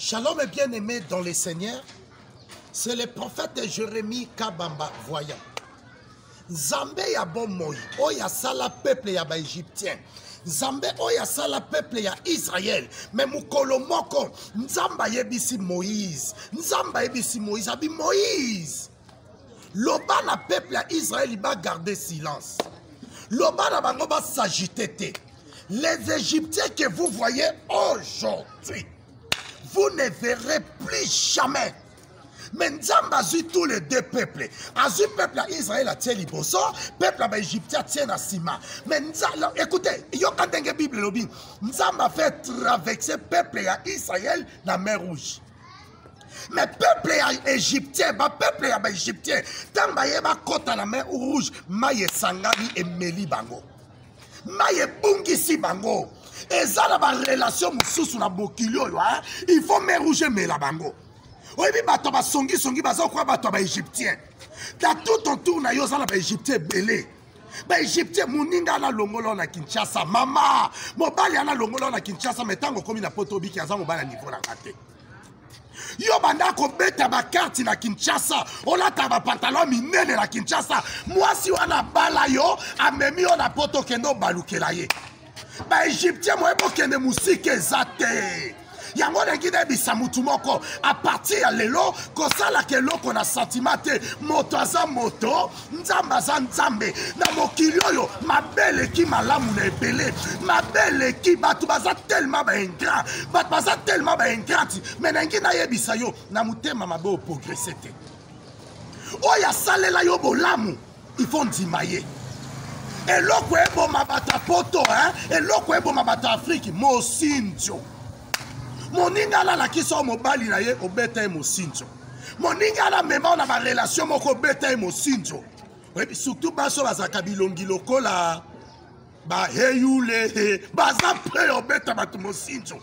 Shalom et bien-aimés dans le Seigneur. C'est le prophète Jérémie Kabamba voyant. Nzambe ya bomoi oyo asala peuple ya baegyptien nzambe oyo asala peuple ya israel me mokolo moko nzambe ayebisi moïse nzambe ayebisi moïse abi moïse loba na peuple ya israel bagarde silence loba na bango basagite te les égyptiens que vous voyez aujourd'hui vous ne verrez plus jamais mais nzambe azwi tous les deux peuples azwi peuple ya israel atie liboso peuple ya baegyptien atie na nsima mais écoutez yoka ndenge bible elobi nzambe afe traverse peuple ya israel na mer rouge mais peuple ya égyptien bapeuple ya baegyptien ntango baye bakɔta na mer rouge mai esangani emeli bango mai ebungisi bango eza na barelation mosusu na bokili oyo il faut mer rouge emela bango oyebi bato ya basongisongi baza kokoa bato ya baegyptien na tout autour na yo oza na baegyptien ebele baegyptien moninga ana longola na kinshasa mama mobali ana longola na kinshasa me ntango okomi na poto obiki aza mobali ya niveau na nga te yo banda kobeta bakarte na kinshasa olata bapantalon minene na kinshasa mwasi wana abala yo amemi yo na poto okende obalukela ye baegyptien moye bokende mosika eza te yango nalingi nayebisa motu moko apartir ya lelo kosalaka eloko na santima te moto aza moto nzambe aza nzambe na mokili oyo mabe eleki malamu na ebele mabe eleki bato baza telema baingrat bato baza telema baingrati me nalingi nayebisa yo na motema mabe oprogrese te oyo asalela yo bolamu il faut ndima ye eloko eboma bato ya poto eloko eboma bato ya afrike mosinzo moninga alalakisa oyo mobali na ye obeta ye mosinzo moninga alamema na barelation moko obeta ye mosinzo oyebi surtout basi oyo bazalaka bilongi lokola baheyule baza pre obeta bato mosinzo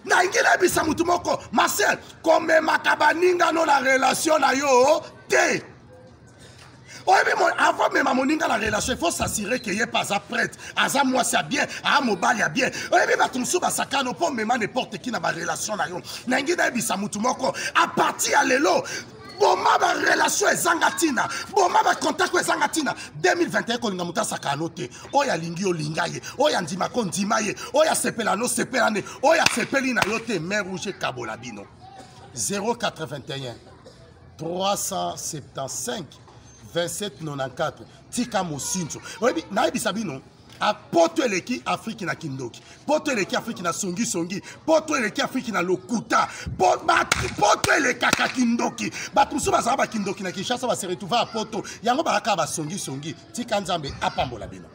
nalingi nayebisa motu moko marcel komemaka baningano na relation na yo te oyebi avant mema moninga na relation il faut s'assurer ke ye mpe aza prête aza mwasi ya bien aa mobali ya bien oyebi bato mosusu basakano mpo mema n'importe qui na barelation na yo nalingi nayebisa motu moko a partir ya lelo boma barelation ezanga ntina boma bacontact oyo ezanga ntina 2021 kolinga moto asakano te oyo alingi olinga ye oyo andimaka ondima ye oyo asepela no sepela ne oyo asepeli na yo te mer rouge ekabola bino 081 375 2794 tika mosinzo oyebi nayebisa bino poto eleki afriki na kindoki poto eleki afriki na songisongi poto eleki afriki na lokuta poto elekaka kindoki bato mosusu bazala bakindoki na kinshasa base retrouve ya poto yango bakaka basongisongi tika nzambe apambola bino.